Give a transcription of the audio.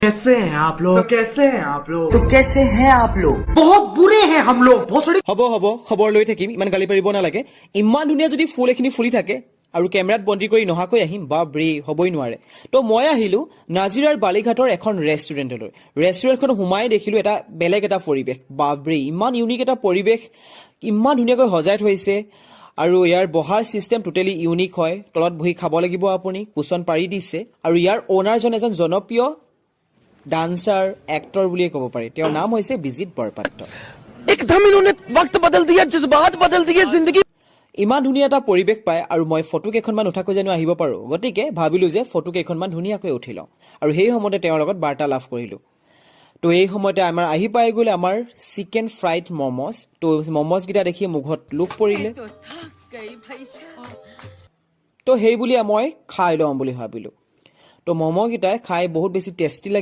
कैसे हैं आप लोग? तो कैसे हैं आप लोग? तो कैसे हैं आप लोग? बहुत बुरे हैं हम लोग, भोसड़ी। হ'ব হ'ব, খবৰ লৈ থাকিম, ইমান গালি পাৰিব নালাগে। ইমান ধুনীয়া যদি ফুল এখিনি ফুলি থাকে আৰু কেমেৰাত বন্দী কৰি নহাকৈ আহিম, বাপৰে, হ'বই নোৱাৰে। তো মই আহিলোঁ নাজিৰাৰ বালিঘাটৰ এখন ৰেষ্টুৰেণ্টলৈ। ৰেষ্টুৰেণ্টখন সোমাই দেখিলোঁ এটা বেলেগ এটা পৰিৱেশ। বাপৰে, ইমান ইউনিক এটা পৰিৱেশ, ইমান ধুনীয়াকৈ সজাই থৈছে আৰু ইয়াৰ বহাৰ ছিষ্টেম টোটেলি ইউনিক হয়। তলত বহি খাব লাগিব আপুনি, কুচন পাৰি দিছে। আৰু ইয়াৰ অ'নাৰজন এজন জনপ্ৰিয় ডান্সাৰ, এক্টৰ বুলিয়ে ক'ব পাৰি। তেওঁৰ নাম হৈছে বিজিত বৰপাত্ৰ। एकदम इन्होंने वक्त बदल दिया, जज्बात बदल दिए, जिंदगी ইমান ধুনীয়া এটা পৰিৱেশ পায় আৰু মই ফটো কেইখনমান উঠাকৈ জানো আহিব পাৰোঁ? গতিকে ভাবিলোঁ যে ফটো কেইখনমান ধুনীয়াকৈ উঠি লওঁ আৰু সেই সময়তে তেওঁৰ লগত বাৰ্তালাপ কৰিলোঁ। তো এই সময়তে আমাৰ আহি পাই গ'ল আমাৰ চিকেন ফ্ৰাইড মম'জ। তো মম'জকেইটা দেখি মুখত লোভ পৰিলে। তো সেই বুলি মই খাই লওঁ বুলি ভাবিলোঁ। তো ম'ম'কেইটাই খাই বহুত বেছি টেষ্টি লাগিল।